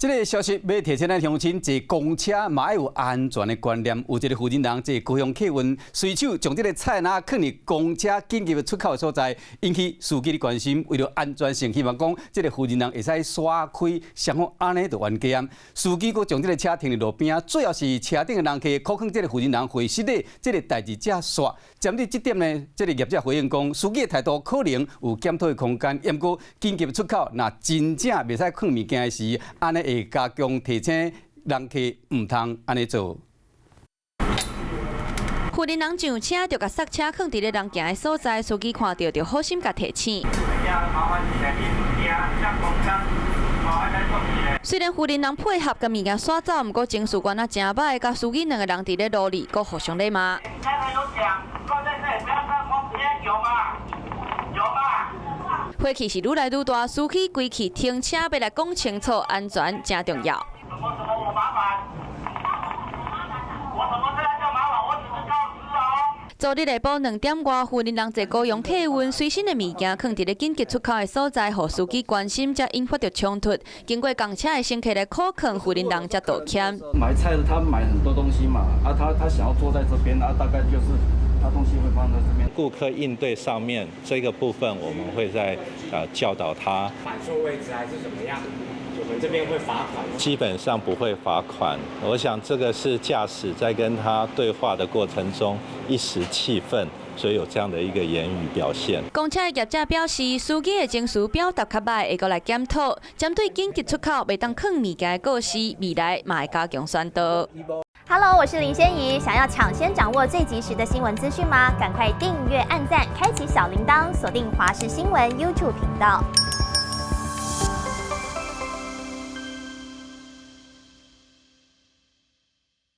這个消息欲提醒咱鄉親，坐公車嘛愛有安全的觀念。有一个負責人坐高雄客運，隨手將這个菜籃囥佇公車緊急的出口的所在，引起司機的關心。為著安全性，希望講這个負責人會使徙開，相反按呢就冤家啊。司機閣將這个車停佇路邊，最後是車頂的人客苦勸這个負責人回實的這个代誌才煞。針對這點呢，這个業者回應講，司機的態度可能有檢討的空間，毋過緊急出口若真正袂使囥物件的時，按呢會加強提醒人客毋通按呢做。婦人人上車就共捒車囥佇咧人行的所在，司機看著就好心共提醒。雖然婦人人配合共物件徙走，毋過情緒關仔誠䆀，佮司機兩个人佇咧路裡閣互相咧罵。有嗎？有嗎？火氣是愈來愈大，司機規氣停車欲來講清楚，安全誠重要。什麼什麼我麻煩？我什麼這樣叫麻煩？我只是告知哦。昨日下晡2點外，婦人人坐高雄客運，隨身的物件囥佇咧緊急出口的所在，予司機關心，才引發著衝突。經過仝車的乘客來苦勸，婦人人才道歉。買菜的他買很多東西嘛，啊，他想要坐在這邊，啊，大概就是他東西會放在這邊。顧客應對上面這個部分，我們會再教導他。擺錯位置還是怎麼樣？我們這邊會罰款。基本上不會罰款。我想這個是駕駛在跟他對話的過程中一時氣憤，所以有這樣的一個言語表現。公車的業者表示，司機的情緒表達較䆀，會閣來檢討。針對緊急出口袂當囥物件的告示，未來嘛會加強宣導。 Hello，我是林仙怡。想要搶先掌握最及時的新聞資訊嗎？趕快訂閱、按讚、開啟小鈴鐺，鎖定華視新聞 YouTube 頻道。